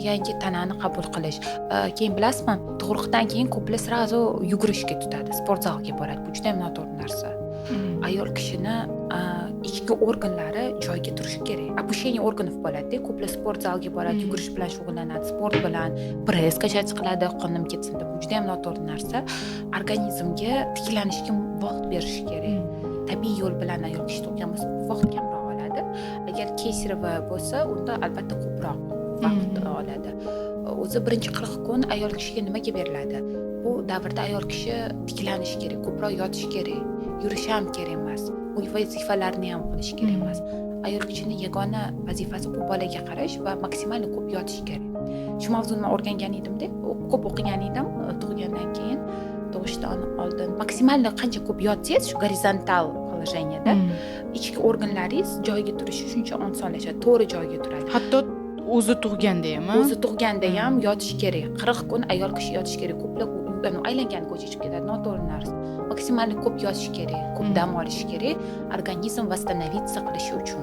Yangi tanani qabul qilish. Keyin bilasizmi, tug'ruqdan keyin ko'plar сразу yugurishga tutadi, sport zalga boradi. Bu juda ham noto'g'ri narsa. Ayol kishini ichki organlari joyiga turishi kerak, опущение органов bo'ladida. Ko'plar sport zalga boradi, yugurish bilan shug'ullanadi, sport bilan press качать qiladi, qonim ketsin deb. Bu juda ham noto'g'ri narsa. Organizmga tiklanishga vaqt berish kerak. Tabiiy yo'l bilan ayol kishi tug'gan bo'lsa, vaqt kamroq oladi. Agar кесарево bo'lsa, unda albatta ko'proq vaqt oladi. O'zi birinchi 40 kun ayol kishiga nimaga beriladi? Bu davrda ayol kishi tiklanishi kerak, ko'proq yotishi kerak, yurishi ham kerak emas, uy vazifalarini ham qilish kerak emas. Ayol kishini yagona vazifasi bu bolaga qarash va maksimal ko'p yotish kerak. Shu mavzuni man o'rgangan edimda, ko'p o'qigan edim. Tug'gandan keyin, tug'ishdan oldin maksimal qancha ko'p yotsangiz, shu gorizontal положение da ichki organlaringiz joyiga turishi shuncha osonlashadi, to'g'ri joyiga turadi. Hatto o'zi tug'ganda ham? O'zi tug'ganda ham yotish kerak. 40 kun ayol kishi yotishi kerak. Ko'plar aylangani ko'chaga chiqib ketadi, noto'g'ri narsa. Maksimal ko'p yotish kerak, ko'p dam olish kerak, organizm восстановиться qilishi uchun.